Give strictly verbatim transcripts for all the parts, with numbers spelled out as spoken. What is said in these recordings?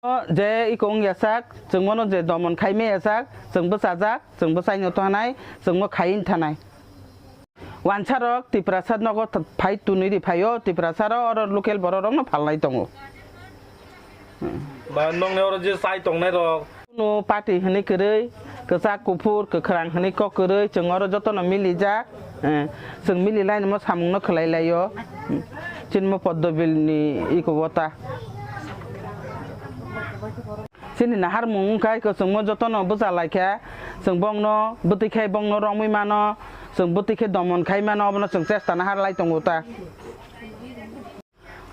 O je iko wngya sak, chwng bono je domon khai maya sak, chwng bwchajak, chwng bwchaino thanai, chwng bo khaiwi thanai. Wansarok Tiprasa nogo th-, phai tunui ri phaio, Tiprasarok oro local bororokno phalnai tongo. Ba nongni oro je chai tongnai rok? Kuno party hwnwi kwrwi, kwchak, kuphur, kwkhwrang hwnwi kok kwrwi, chwng oro jotono milijak, eh, chwng mililainimo samungno khwlai laio, hmm, chini mo Poddobilni iko wota. Chini naharmung wngkha iko chwngmo jotono bwcha laikha, chwng bongno bwtwi khai bongno romwi mano, chwng bwtwi khe domon khai mano, obono chwng chesta nahar lai tongo ta.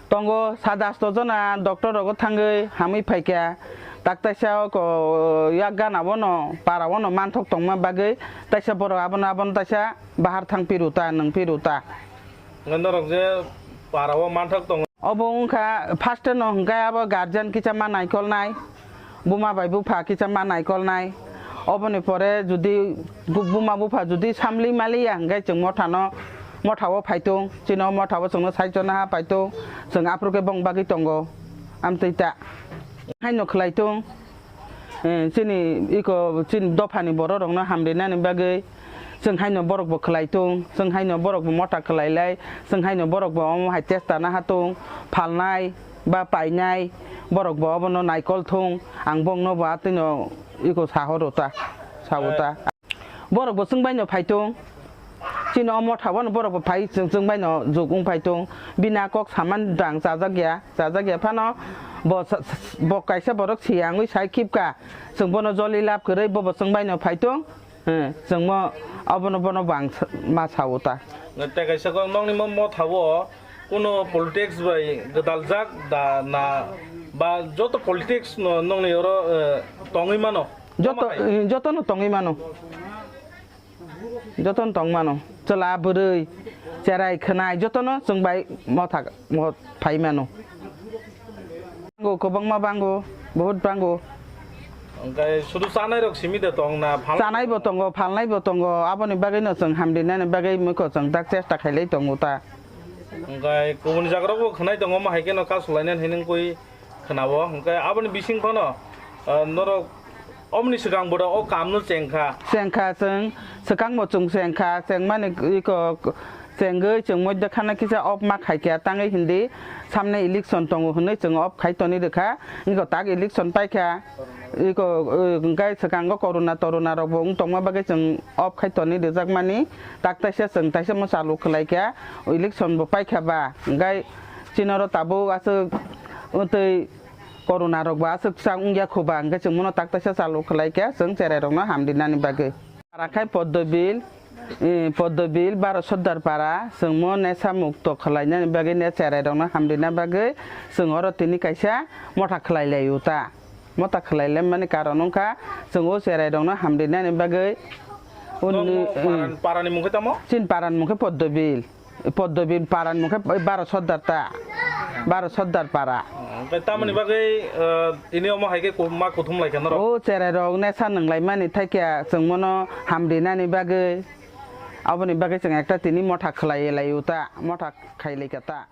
Tongo, sa dasto jona doctor rogo thangwi hamwi phaikha, tak taisa o ko yak gana bono para bono manthok tongma bagwi taisa borok abono abono taisa bahar thang piru ta, nwng piru ta. Norok je para o manthok tongo. Obo wngkha first no hwnkhe abo guardian kisa ma naikolnai. Buma bai bupha kisa ma naikolnai. Oboni pore jodi bu-, buma bupha jodi samli maliya hwnkhe chwng mothano, mothao phaitung, chini o mothao chwngno saichona ha phaitung, chwng aphuru khe bong bagwi tongo. Amtwi ta. Haino khlaitung, eh, chini iko chini dophani bororokno hamrinani bagwi chwng haino borokbo khlaitung, chwng haino borokbo motha khlailai, chwng haino borokbo omo hai chesta nahatung, phalnai ba painai, borokbo obono naikol thung, ang bongno bo atwino iko sahoro ta, sao ta. Borokbo chwng baino phaitung, chini o mothao no borokbo phai chwng, chwng baino juk wng phaitung, bini a kok saman dang chajak ya, chajak ya phano bo sa-, sa-, bo kaisa borok siyangwi sai khipka, chwng bono joli lab kwrwi bobo chwng baino phaitung. He, chwngmo abono bono bang sa-, ma sao ta. Tei kaisa kok nokni mo mothao kuno politics bai gwdaljak da na ba joto politics no nokni oro, eh, tongwi mano? Joto, eh, jotono tongwi mano. Jotono tong mano. Chwla, bwrwi, cherai, khwnai jotono chwng bai motha, mot phai mano. Bango, kwbangma bango, bahut bango. Hwnkhe sudu chanai rok simi de tong na, phalnai? Chanai bo tongo, phalnai bo tongo, aboni bagwi no chwng hamrinani bagwi muikwthwng tak chesta khailai tongo ta. Hwnkhe kubuni jaga rok bo khwnai tongo, omo hai kheno kasu lainani hinwi koi khwnao. Hwnkhe aboni bising phano, ah, norok omoni swkang boda o kam no chengkha? Chengkha chwng, swkang bo chwng chengkha, chengmani iko chengwi chwng moidya khana kisa off ma khaikha tangwi hindi samne election tongo hinwi chwng off khai toni rwkha. Iko tak election paikha, iko, eh, hwnkhe swkango corona torona rokbo wng tongma bagwi chwng off khai toni rwjakmani, tak taisa chwng taisa mo chalu khwlaikha, election bo paikha ba, hwnkhe chini oro tabuk aswk twi corona rokbo aswk chang wngya kho ba, hwnkhe chwng mono tak taisa chalu khwlaikha chwng cherai rokno hamrinani bagwi. Para khai Poddobil, eh, Poddobil baro Sordar para, chwngmo nesa mukto khwlainani bagwi ne cherai rokno hamrina bagwi chwng oro tini kaisa motha khwlai laio ta. Motha khwlai laimani karon wngkha chwng o cherai rokno hamrinani bagwi. Uni, nokno paran-, eh, parani mung khe tamo? Chini parani mung khe Poddobil. Poddobil parani mung khe baro Sordar ta. Baro Sordar para. Hwnkhe tamoni bagwi, eh, tini omo hai khe ku-, ma kuthum lai kha norok? O cherai rok nesa nwnglai mani thai khe chwng mono hamrinani bagwi. Aboni bagwi chwng ekta tini motha khwlai laio ta, motha khai lai kha ta.